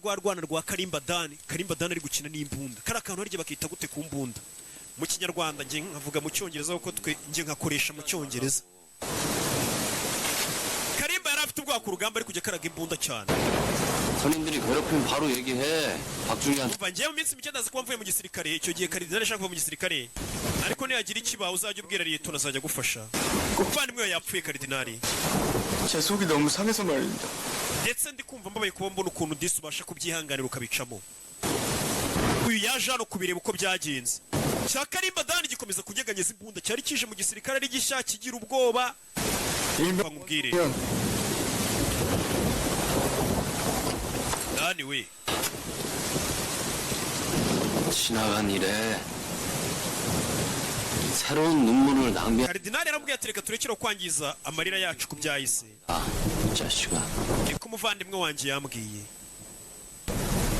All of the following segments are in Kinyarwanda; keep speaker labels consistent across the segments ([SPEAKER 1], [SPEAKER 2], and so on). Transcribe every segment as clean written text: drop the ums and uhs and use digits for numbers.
[SPEAKER 1] Rwa rwana rwa Karimba Dani. Karimba Dani ari gukina n'imbunda. Kariya kantu harya bakita gute ku mbunda mu Kinyarwanda? Njye nkavuga mu Cyongereza, kuko twe njye nkakoresha mu Cyongereza. Karimba yari afite ubwoba ku rugamba, ari kujya akaraga imbunda cyane.
[SPEAKER 2] 선임들이 괴롭히면 바로 얘기해. 박중희한테
[SPEAKER 1] Umva, njyewe mu minsi mike ndaza kuba mvuye mu gisirikare. Icyo gihe Karidinali ashaka kuva mu gisirikare, ariko nihagira ikiba uzajya ubwira Liyetona, azajya agufasha. Umuvandimwe we yapfuye, Karidinali.
[SPEAKER 3] 제 속이 너무 상해서 말입니다.
[SPEAKER 1] Ndetse ndi kumva mbabaye kuba mbona ukuntu disi ubasha kubyihanganira ukabicamo. Uyu yaje hano kubireba uko byagenze. Cya Karimba Dani gikomeza kunyeganyeza imbunda. Cyari kije mu gisirikare ari gishya, kigira ubwoba.
[SPEAKER 3] 일명
[SPEAKER 1] Nkubwire, Dani we.
[SPEAKER 2] 지나간 일에 새로운 눈물을 낭비하
[SPEAKER 1] Karidinali yaramubwiye ati: "Reka turekere kwangiza amarira yacu ku byahise."
[SPEAKER 2] 이 자식아.
[SPEAKER 1] Niko umuvandimwe wanjye yambwiye,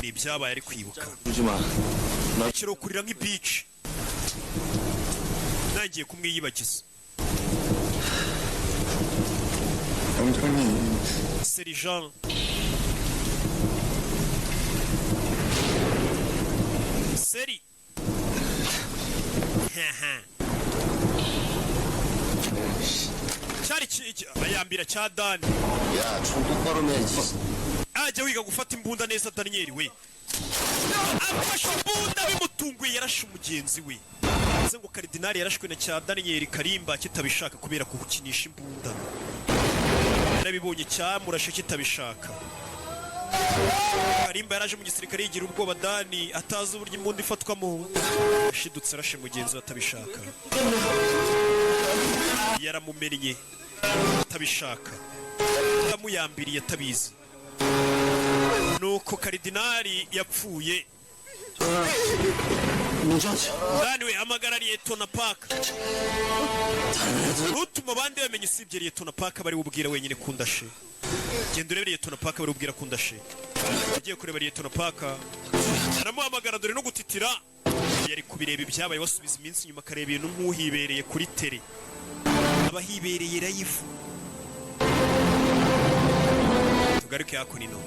[SPEAKER 1] ni ibyabaye ari kwibuka.
[SPEAKER 2] 그러지 마. 나
[SPEAKER 1] Rekera kurira nk'ibici, ntangiye kumwiyibagiza.
[SPEAKER 3] 영장님.
[SPEAKER 1] Sergent seri haha cyari ayambira cya Dani.
[SPEAKER 2] 야, 총 똑바로 매야지.
[SPEAKER 1] Ajya wiga gufata imbunda neza. Daniyeli we afashe imbunda bimutunguye, yarashe umugenzi we. Bivuze ngo Karidinali yarashwe na cya Daniyeli Karimba kitabishaka, kubera kugukinisha imbunda. Yarabibonye, cyamurashe kitabishaka. Karimba yaraje mu gisirikare yigira ubwoba. Dani atazi uburyo imbunda ifatwamo, yashidutse arashe mugenzi we atabishaka, yaramumennye atabishaka, yamuyambiriye atabizi. Nuko Karidinali yapfuye.
[SPEAKER 2] 문자지.
[SPEAKER 1] Dani we, hamagara Liyetona Paka. Ntutuma abandi bamenya usibye Liyetona Paka, bari bubwira wenyine kundashe. Genda urebe Liyetona Paka, bari bubwira kundashe. Agiye kureba Liyetona Paka, aramuhamagara. Dore no gutitira yari kubireba ibyabaye. Wasubiza iminsi inyuma akareba ibintu nk'uhibereye kuri tele, aba hibereye live. Tugaruke hakuno.